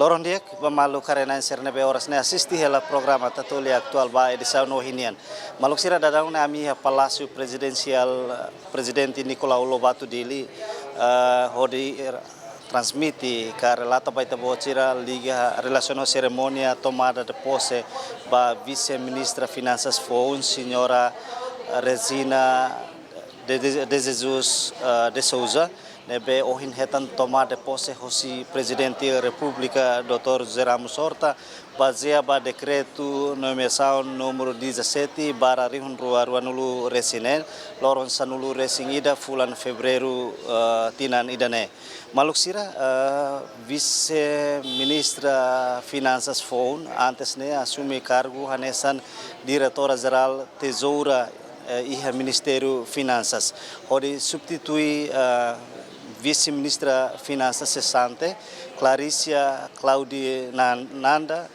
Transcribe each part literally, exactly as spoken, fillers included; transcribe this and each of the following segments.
Loron di'ak ba maluk haree-na'in sira ne'ebé oras ne'e asiste hela programa Tatoli Atuál ba edisaun ohin nian. Maluk sira, daudaun ne'e ami iha Palásiu Prezidensiál, eh, Prezidente Nicolau Lobato Dili, eh, hodi, eh, transmite ka relata ba ita-boot sira liga relasiona ho serimónia tomada de posse ba Vise-Ministra Finansas foun, Señora Regina de, de, de Jesus, eh, de Sousa, ne'ebé ohin hetan tomada de posse hosi Prezidente Repúblika, doutór José Ramos Horta, bazeia ba dekretu nomeasaun númeru dezassete barra rihun rua ruanulu-resin-neen, loron sanulu-resin-ida fulan Fevereiru, eh, tinan ida-ne'e. Maluk sira, eh, Vise-Ministra Finansas foun, antes ne'e asume kargu hanesan Diretora Jerál Tezoura, eh, iha Ministériu Finansas. Hodi substitui, eh, Vise-Ministra Finansas sesante, Claricia Claudi Nan-, Nanda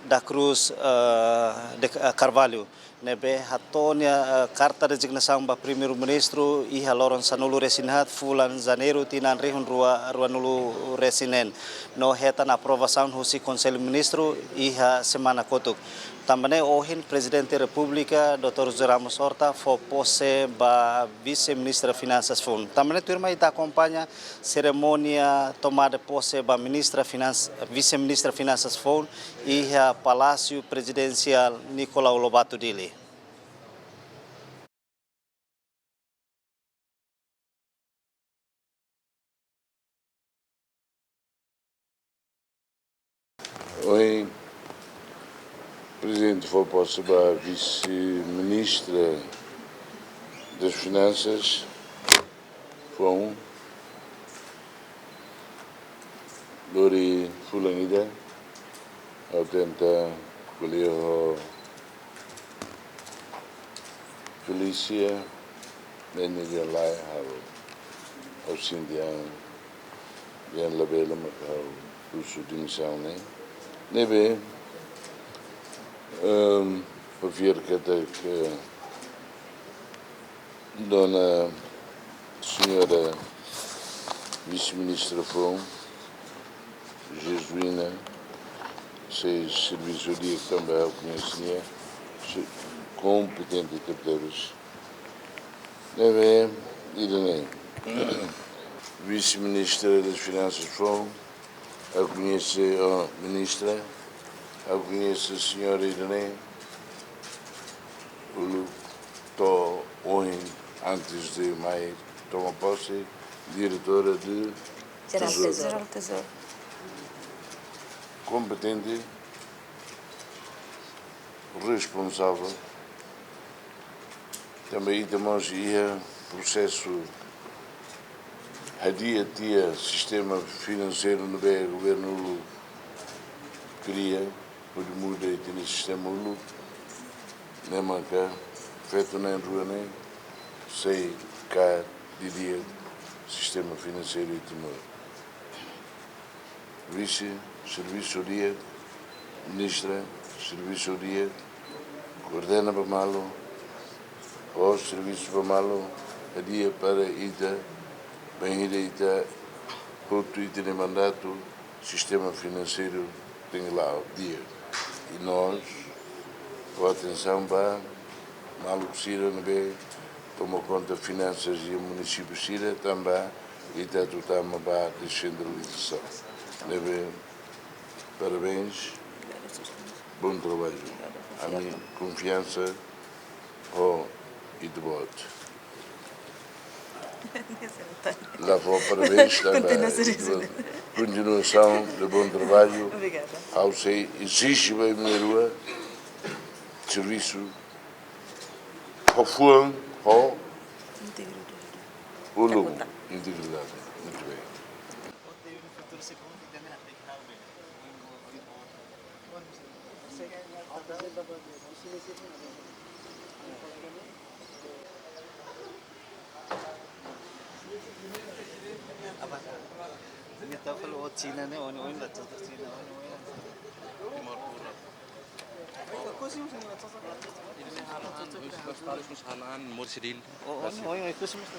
da Cruz, eh, de, eh, Carvalho, ne'ebé hato'o nia, eh, karta rezignasaun ba Primeiru-Ministru iha loron sanulu-resin-haat fulan Janeiru tinan rihun rua ruanulu-resin-neen. No hetan aprovasaun husi Konsellu Ministru iha semana kotuk. Tanba ne'e ohin Prezidente Repúblika, doutór José Ramos Horta, fó pose ba Vise-Ministra Finansas foun. Tanba ne'e tuirmai ita akompaña serimónia tomada de posse ba Ministra Finans-, Vise-Ministra Finansas foun iha Palásiu Prezidensiál Nicolau Lobato Dili. Ohin, Prezidente fó pose ba Vise-Ministra das Finansas foun, lori fulan ida, ha'u tenta ko'alia ho Felícia, ne'e nia dehan lae, ha'u, ha'u sente an, dehan labele mak ha'u husu demisaun ne'e. Ne'ebé, ehm, ha'u fiar katak, eh, dona señora Vise-Ministra foun, Jesuína, sei servisu di'ak tanba ha'u koñese nia, sei kompetente tebetebes. Ne'ebé, ida-ne'e, Vise-Ministra das Finansas foun, ha'u koñese, oh, Ministra, ha'u koñese señora ida-ne'e, uluk to'o ohin, antes de mai toma posse, diretora de Jerál Tesouru. Tesouru. Jerál Tesouru. Kompetente, responsavel, tanba ita mós iha prosesu hadi'a tiha sistema finanseiru ne'ebé governu kria, hodi muda ita-nia sistema uluk, ne'e maka feto na'in-rua ne'e sei kaer didi'ak sistema finanseiru iha Timor. Vise, servisu di'ak, Ministra, servisu di'ak, koordena ba malu, fó servisu ba malu, hadi'a para ita, bainhira ita hotu ita-nia mandatu, sistema finanseiru tenke la'o di'ak. I nos, fó atensaun ba maluk sira ne'ebé toma konta finansas iha munisípiu sira, tanba ita atu tama ba desentralizasaun. Ne'ebé, parabéns, bom trabalho. Ami konfiansa ho ita-boot. La fó parabéns tanba ita-boot. Kontinua servisu. Kontinuasaun de bom trabalho. Obrigada. Ha'u sei ezije ba imi na'in-rua servisu ho fuan, ho ulun, integridade. Muito bem. Apa? Ini tahu kalau oh, Cina nih, oh, ini, oh, ini lah contoh Cina, oh, ini, oh, ini. Timor Pura. Ini kan halahan, ini kan halahan Morsidil. Oh, oh, ini, oh, ini, itu sih, Mas.